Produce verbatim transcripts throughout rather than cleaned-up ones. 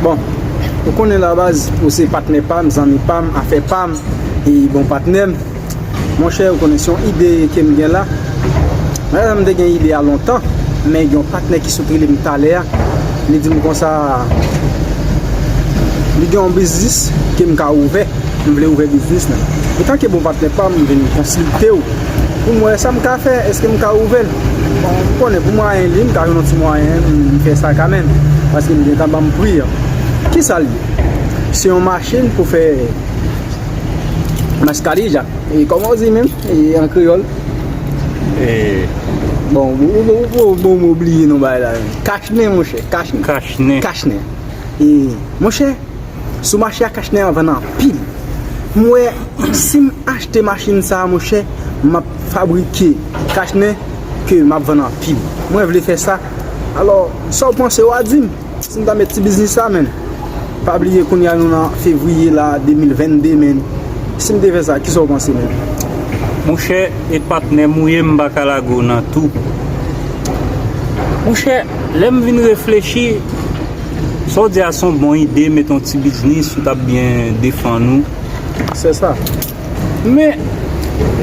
Bon, ou konnen la baz, ou se patnè pa m, zanmi pa m, afè pa m, e bon patnè m. Monchè, ou konnen se yon ide ke m gen la. Mwen menm m te gen ide a lontan, men gen yon patnè ki sot rele m talè a. Li di m konsa, li gen yon biznis ke m ka ouvè. M vle ouvè biznis la. Etanke bon patnè pa m, m vin konsilte w pou m wè sa m ka fè, èske m ka ouvè l. Bon, ou konnen pou mwayen li, m ka jwenn yon ti mwayen, m fè sa kanmenm. Paske m gentan ban m pri an. Kisa l ye? Se yon machin pou fè maskadija. E kòman w di menm? E an kreyòl? E Bon, ou, ou, ou, ou, ou, ou bliye non bagay la. Kachnen, monchè, kachnen. Kachnen. Kachnen. E, monchè, sou mache a, kachnen an vann anpil. M wè, si m achte machin sa a, monchè, m ap fabrike kachnen ke m ap vann anpil. Mwen vle fè sa. Alò, sa w panse, w a di m? Si m ta met ti biznis sa, menn. Pa bliye kounye a nou nan fevriye la, de mil vennde, menn. Si m te fè sa, kisa w panse, menn? Monchè, e patnè m ou ye, m pa ka lage w nan tou. Monchè, lè m vin reflechi, sa w di a se yon bon ide, met yon ti biznis, ou t ap byen defann ou. Se sa. Men,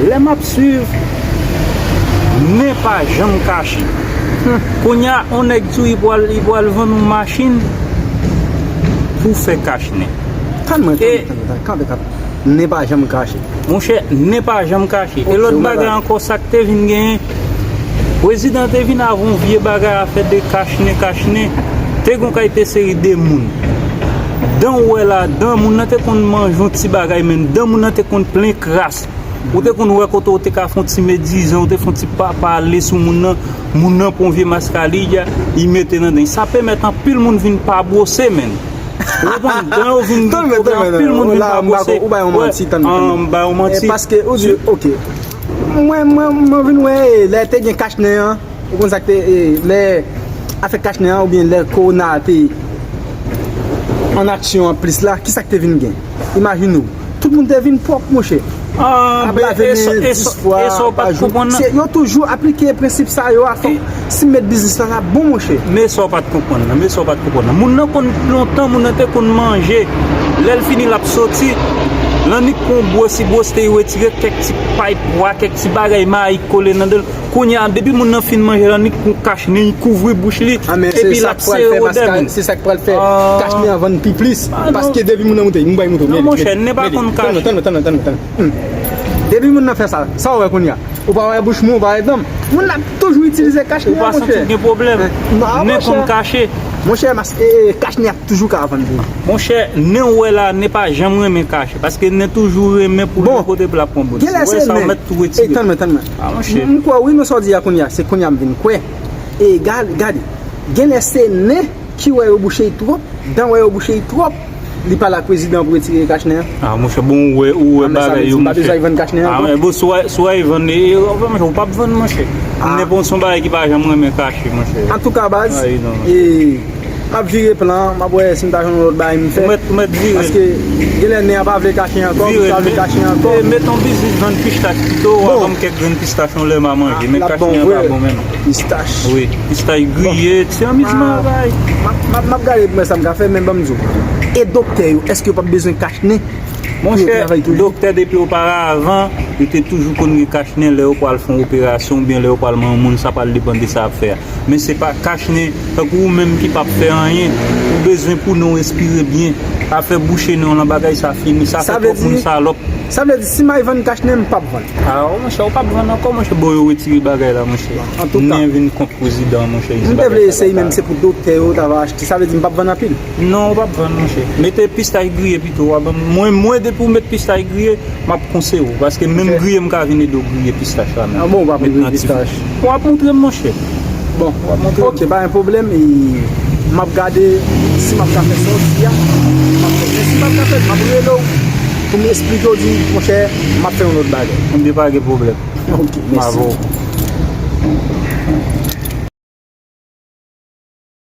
lè m ap swiv, nen pa janm kache. Kounye a, on nèg di w li pral, li pral vann yon machin pou fè kachnen. Tann mwen, tann mwen, tann mwen, tann mwen, kanpe, kanpe. Nen pa janm kache. Monchè, nen pa janm kache. E lòt bagay ankò, sa k te vin genyen, prezidan te vin avè yon vye bagay afè de kachnen, kachnen. Te gon kalite seri de moun. Dan w wè la, dan moun nan te konn manje yon ti bagay, men dan moun nan te konn plen kras. Ou te konn wè kote w te ka fè yon ti medizan, ou te fè yon ti pa pale sou moun nan, moun nan pran vye maskalidya, li mete nan dan. Sa pèmèt anpil moun vin pa bwose, menn. Ou konprann? Dan yo vin pwoblèm, anpil moun vin pa bwose. Ou bay yon manti, tann, tann. M bay yon manti. Paske, ou di, ok. Mwen, mwen, mwen vin wè, lè te gen kachnen an, ou konn sa k te, e, lè afè kachnen an oubyen lè kowona a te an aksyon an plis la, kisa k te vin gen? Imajine w, tout moun te vin pwòp, monchè. Ap lave men dis fwa pa jou. Se, yo toujou aplike prensip sa yo a, fòk si m met biznis la, l ap bon, monchè. Men sa w pa t konprann nan, men sa w pa t konprann nan. Moun nan konn lontan, moun nan te konn manje. Lè l fini, l ap soti. L annik pran yon bwòs, li bwòs te retire kèk ti pay pwa, kèk ti bagay mayi kole nan dan l. Kounye a, depi moun nan fin manje, l annik pran kachnen, li kouvri bouch li, epi l ap sere odè, menn. Se sa k pral fè kachnen an vann pi plis. Paske depi moun nan moute, m bay moute. Non, monchè, nen pa konn kache. Tann mwen, tann mwen, tann mwen, tann mwen. Depi moun nan fè sa, sa w wè kounye a? Ou pa wè bouch mwen, ou pa wè dan m. Moun nan ap toujou itilize kachnen an, monchè. Ou pa santi w gen pwoblèm? Nen konn kache. Monchè, mas, e, e, kachnen ap toujou ka vann pou ou. Monchè, nen w wè la, nen pa janm renmen kache. Paske nen toujou renmen pou l yon kote pou l ap pran bout. Ou wè sa, ou mèt tou retire. Tann mwen, tann mwen. M kwè wi nan sa w di a kounye a. Se kounye a m vin kwè. E gade, gade. Genlè se nen ki wè yo bouche l twòp, dan wè yo bouche l twòp. Li pale ak prezidan pou retire kachnen an. Ah, monchè, bon, ou wè, ou wè bagay yo, monchè. Ah, men bon, si w al vann, e, e, monchè, ou p ap vann, monchè. Nen pa yon bagay ki pa janm renmen kache, monchè. Antouka, baz, e, m ap vire plan, m ap wè si m ta jwenn yon lòt bagay m fè. Ou mèt, ou mèt vire. Paske genlè nen an pa vle kache ankò, li pa vle kache ankò. E, met yon biznis vann pistach pito, w a ban m kèk grenn pistach yon lè m a manje. Men kachnen an pa bon menm. Pistach. Wi, pistach griye, se anmizman bagay. M ap, m ap, m ap gade pou mwen sa m ka fè, men ban m di w. E doktè yo, èske yo p ap bezwen kachnen? Monchè, doktè depi oparavan, yo te toujou konn gen kachnen lè yo pral fè yon operasyon oubyen lè yo pral manyen yon moun, sa pral depann de sa y ap fè a. Men se pa kachnen, tankou ou menm ki p ap fè anyen, ou bezwen pou nen w respire byen. Afè bouche nen w lan bagay sa fini, sa fè twòp moun salòp. Sa vle di, si m al vann kachnen, m p ap vann. Ah, monchè, ou p ap vann ankò, monchè. Bon, yo retire bagay la, monchè. Antouka, nen vin kont prezidan, monchè. M te vle eseye, men se pou doktè yo ta va achte. Sa vle di m p ap vann anpil? Non, ou p ap vann, monchè. Mete pistach griye pito. W a ban m, mwen, mwen, depi w met pistach griye, m ap konseye w. Paske menm griye, m ka vin ede w griye pistach la menm. Ah bon, w ap griye pistach? W ap montre m, monchè. Bon, w ap montre m. Ok, pa gen pwoblèm. E, m ap gade si m ap ka fè sa w di a. M ap fè. Men si m p ap ka fè l, m ap rele w pou m esplike w, di, monchè, m ap fè yon lòt bagay. Ebyen, pa gen pwoblèm. Ok, mèsi. M avè w.